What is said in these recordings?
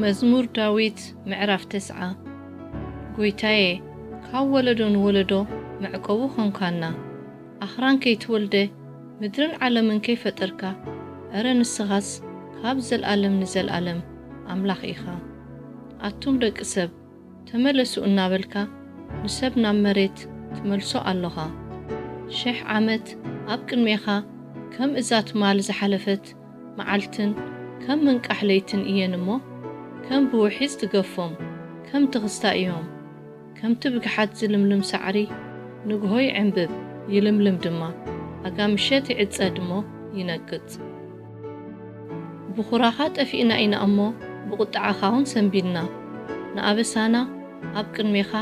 መዝሙር ዳዊት ምዕራፍ ተስዓ። ጐይታዬ፣ ካብ ወለዶ ንወለዶ መዕቆቡ ኾንካና። ኣኽራን ከይትወልደ ምድርን ዓለምን ከይፈጠርካ፣ እረ ንስኻስ ካብ ዘልኣለም ንዘልኣለም ኣምላኽ ኢኻ። ኣቱም ደቂ ሰብ፣ ተመለሱ እናበልካ ንሰብ ናብ መሬት ትመልሶ ኣሎኻ። ሽሕ ዓመት ኣብ ቅድሜኻ ከም እዛ ትማል ዝሓለፈት መዓልትን ከም ምንቃሕ ለይትን እየን እሞ፣ ከም ብውሒዝ ትገፎም፣ ከም ትኽስታ እዮም። ከምቲ ብግሓት ዝልምልም ሳዕሪ ንግሆ ይዕንብብ፣ ይልምልም ድማ፣ ኣጋ ምሸት ይዕጸድ እሞ ይነቅጽ። ብኹራኻ ጠፊእና ኢና እሞ፣ ብቑጥዓኻ እውን ሰንቢድና። ንኣበሳና ኣብ ቅድሜኻ፣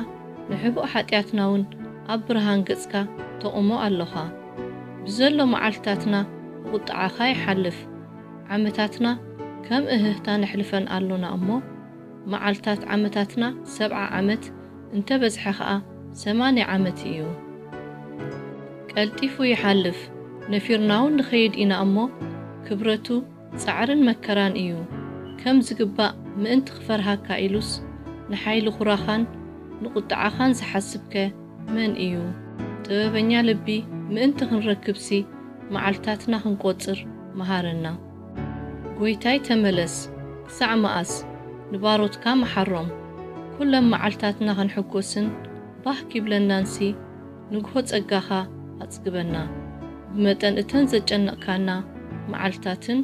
ንሕቡእ ሓጢኣትና እውን ኣብ ብርሃን ገጽካ ተቑሞ ኣሎኻ። ብዘሎ መዓልትታትና ብቑጥዓኻ ይሓልፍ። ዓመታትና ከም እህህታ ነሕልፈን ኣሎና እሞ፣ መዓልታት ዓመታትና ሰብዓ ዓመት፣ እንተ በዝሐ ኸኣ ሰማንያ ዓመት እዩ። ቀልጢፉ ይሓልፍ፣ ነፊርና እውን ንኸይድ ኢና እሞ፣ ክብረቱ ጻዕርን መከራን እዩ። ከም ዝግባእ ምእንቲ ክፈርሃካ ኢሉስ፣ ንሓይሊ ኹራኻን ንቑጥዓኻን ዝሓስብከ መን እዩ? ጥበበኛ ልቢ ምእንቲ ክንረክብሲ፣ መዓልታትና ክንቆጽር መሃረና። ጐይታይ ተመለስ፣ ክሳዕ መኣስ ንባሮትካ መሓሮም? ኵለን መዓልታትና ክንሕጐስን ባህ ኪብለናንሲ፣ ንግሆ ጸጋኻ ኣጽግበና። ብመጠን እተን ዘጨነቕካና መዓልታትን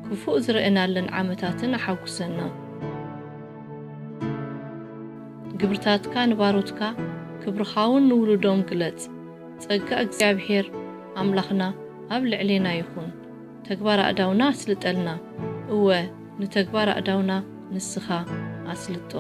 ክፉእ ዝረእናለን ዓመታትን ኣሓጉሰና። ግብርታትካ ንባሮትካ፣ ክብርኻ እውን ንውሉዶም ግለጽ። ጸጋ እግዚኣብሔር ኣምላኽና ኣብ ልዕሌና ይኹን። ተግባር ኣእዳውና ኣስልጠልና። እወ፣ ንተግባር ኣእዳውና ንስኻ ኣስልጦ።